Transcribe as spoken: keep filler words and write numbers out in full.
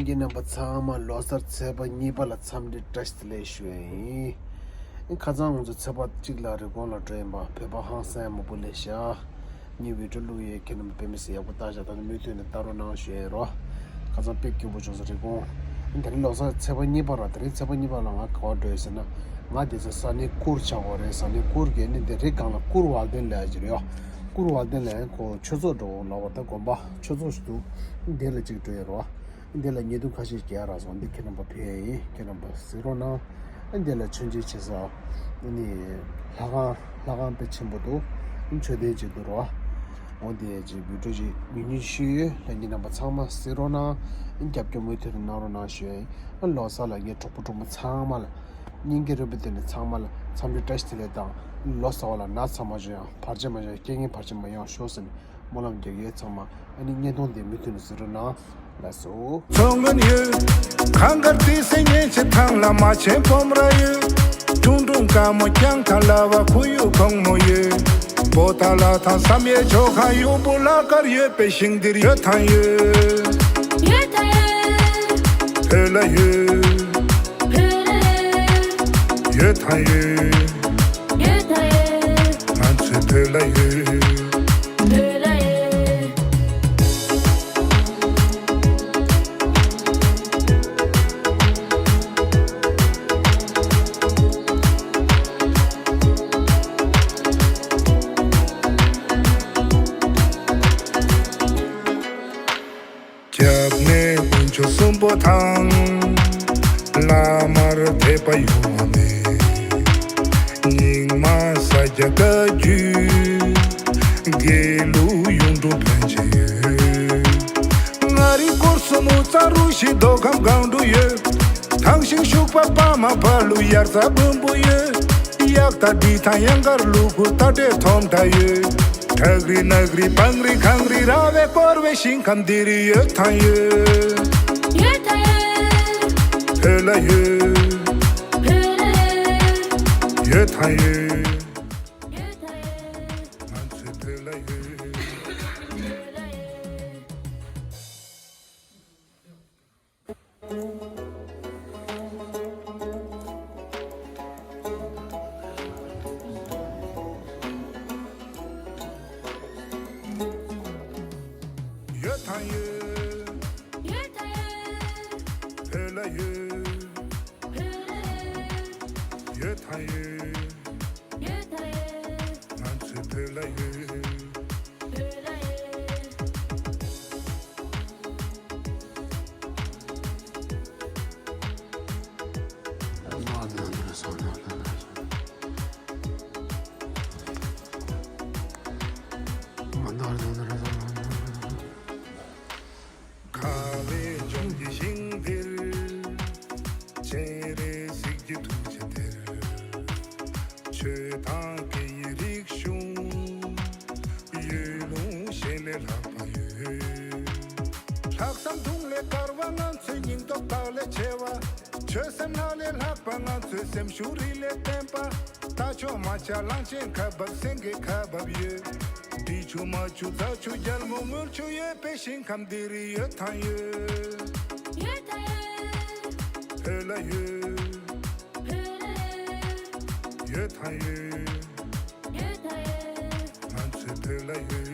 ལྷན་རྒྱས་རྣམ་པ་ཚང་མ་ལོ་གསར་ཚེས་པ་གཉིས་པ་ལ་འཚམས་འདྲི་བཀྲ་ཤིས་བདེ་ལེགས་ཞུ་ཡ་ཡིན། ཁ་སང་ང་ཚོ་ཚེས་པ་གཅིག་ལ་རི་ཀོན་ལ་འགྲོ་ཡིན་པ། བོད་པ་ཧང་སང་མང་པོ་སླེབས་ཤག་ངས་བི་ཌིའོ་བླུགས་ཡོད། ཁྱེད་རྣམ་པ་དཔེ་མི་སྲིད་ཡག་པོ་བལྟས་ཤག་ད་ནི་མུ་མཐུད་ནས་ལྟ་རོགས་གནང་ཞུ་ཡ་ཡིན་རོ། ཁ་སང་དཔེ་སྐྱིད་པོ་བྱུང་སོང་རི་ཀོན། དེ་རིང་ལོ་གསར་ཚེས་པ་གཉིས་པ་ར། དེ་རིང་ཚེས་པ་གཉིས་པ་ལ་ང་ག་པར་འགྲོ་ཡོད་ཟེར་ན། ང་དེ་ཚོ་ས་གནས་གུར་ཆགས་པ་རེད། ས་གནས་གུར་གྱི་ནི་དེ་རི་སྒང་ལ་གུར་ཝལ་ཌེན་ལབ་ཡ་ཅིག་རེད་ཡ། གུར་ཝལ་ཌེན་ལབ་ཡ་ཁོ་ཆོས་ཚོགས་འགྲོ་ལབ་པ། ད་དགོན་པ་ཆོས་ཚོགས་ཤིག་འདུག་དེ་ལ་ཅིག་འགྲོ་ཡ་རོ། འདི་ལ་ཉེས་རྡུང་ཁ་ཤས་རྒྱག་རག་སོང་། འདི་ཁྱེད་རྣམ་པ་ཕེབས་ཡིན། ཁྱེད་རྣམ་པ་གཟིགས་རོགས་གནང་། འདི་ལ་མཆོད་མཇལ་བྱེད་ས་ནི་ལྷ་ཁང་། ལྷ་ཁང་དཔེ་ཆེན་པོ་འདུག་མཆོད་རྟེན་ཅིག་འདུག་རོ། འོ་དེ་ཅིག་བི་ཌིའོ་ཅིག་ཉུང་ཉུང་ཞུས་ཡོད། ལྷན་རྒྱས་རྣམ་པ་ཚང་མ་གཟིགས་རོགས་གནང་། རྒྱབ་སྐྱོར་མུ་མཐུད་དུ་གནང་རོགས་གནང་ཞུ་ཡ་ཡིན། ལོ་གསར་ལ་ངའི་གྲོགས་པོ་གྲོགས་མོ་ཚང་མ་ལ། སྙིང་གི་རུས་པའི་གཏིང་ནས་ཚང་མ་ལ་འཚམས་འདྲི་བཀྲ་ཤིས་བདེ་ལེགས་དང་། ལོ་གསར་བ་ལ་ན་ཚ་མ་བྱུང་ཡང་། བར་ཆད་མ་བྱུང་ཡང་། རྐྱེན་ངན་བར་ཆད་མ་ཡོང་ཤོག་ཟེར་ནས་སྨོན་ལམ་རྒྱག་གི་ཡོད། ཚང་མ་ཨ་ནི་བརྙན་ཐུང་འདི་མུ་མཐུད་ནས་གཟིགས་རོགས་གནང་། ལགས་སོ། མཚོ་སྔོན་ཡོད། གངས་དཀར་ཏི་སེ་གཉན་ཆེན་ཐང་ལ་མ་ཆེན་སྤོམ་ར་ཡོད། ཁྲུང་ཁྲུང་དཀར་མོ་རྐྱང་ཐང་ལ་བ་ཁུ་ཡུ་གོང་མོ་ཡོད། པོ་ཏ་ལ་ཐང་བསམ་ཡས་ཇོ་ཁང་ཡུ་བུ་ལ་དཀར་ཡོད་པའི་ཞིང་འདིར་ཡོད་དང་ཡོད། ཡོད་དང་ཡོད། བོད་ལ་ཡོད། བོད་ལ་ཡོད། ཡོད་དང་ཡོད། ཡོད་དང་ཡོད། ང་ཚོའི་བོད་ལ་ཡོད། བོད་ལ་ཡོད། སྐྱབས་གནས་དཀོན་མཆོག་གསུམ་པོ་དང་། བླ་མར་དད་པ་གཡོ་བ་མེད། རྙིང་མ་ས་སྐྱ་བཀའ་བརྒྱུད། དགེ་ལུགས་གཡུང་དྲུང་ཕན་ཆད་ཡོད། མངའ་རིས་སྐོར་གསུམ་དབུ་རྩེ་རུ་བཞི་མདོ་ཁམས་སྒང་དྲུག་ཡོད། ཐང་ཤིང་ཤུག་པ་པདྨ་བ་ལུ་དབྱར་རྩྭ་དགུན་འབུ་ཡོད། གཡག་དང་འབྲི་ཐང་གཡང་དཀར་ལུ་གུ་རྟ་དྲེལ་ཐོམ་དྲ་ཡོད། བྲག་རི་ནགས་རི་སྤང་རི་གངས་རི་ར་བས་བསྐོར་བའི་ཞིང་ཁམས་འདིར་ཡོད་དང་ཡོད། ཡོད་དང་ཡོད། བོད་ལ་ཡོད། བོད་ལ་ཡོད། ཡོད་དང་ཡོད། ཡོད་དང་ཡོད། ང་ཚོའི་བོད་ལ་ཡོད། བོད་ལ་ཡོད། ཡོད་དང་ཡོད། ཡོད་དང་ཡོད། བོད་ལ་ཡོད། བོད་ལ་ཡོད། ཡོད་དང་ཡོད། ཡོད་དང་ཡོད། ང་ཚོའི་བོད་ལ་ཡོད། བོད་ལ་ཡོད། ཁ་བའི་ལྗོངས་ཀྱི་ཞིང་འདིར། སྤྱན་རས་གཟིགས་ཀྱི་ཐུགས་རྗེ་གཏེར། ཆོས་དང་དགེ་བའི་རིག་གཞུང་། ཡུལ་ལུང་གཞན་ལས་ལྷག་པ་ཡོད། ལྷག་བསམ་དུང་ལས་དཀར་བ་ང་ཚོའི་སྙིང་སྟོབས་རྟགས་ལས་ཆེ་བ། ཆོད་སེམས་སྣ་ལས་ལྷག་པ་ང་ཚོའི་སེམས་ཤུགས་རི་ལས་བརྟན་པ། རྟ་མཆོག་མ་ཆགས་གླང་ཆེན་ཁ་འབབ་སེང་གེ་ཁ་འབབ་ཡོད། འབྲི་ཆུ་མ་ཆུ་རྫ་ཆུ་རྒྱལ་མོ་དངུལ་ཆུ་ཡོད་པའི་ཞིང་ཁམས་འདིར་ཡོད་དང་ཡོད། ཡོད་དང་ཡོད། བོད་ལ་ཡོད། བོད་ལ་ཡོད། ཡོད་དང་ཡོད། ཡོད་དང་ཡོད། ང་ཚོའི་བོད་ལ་ཡོད།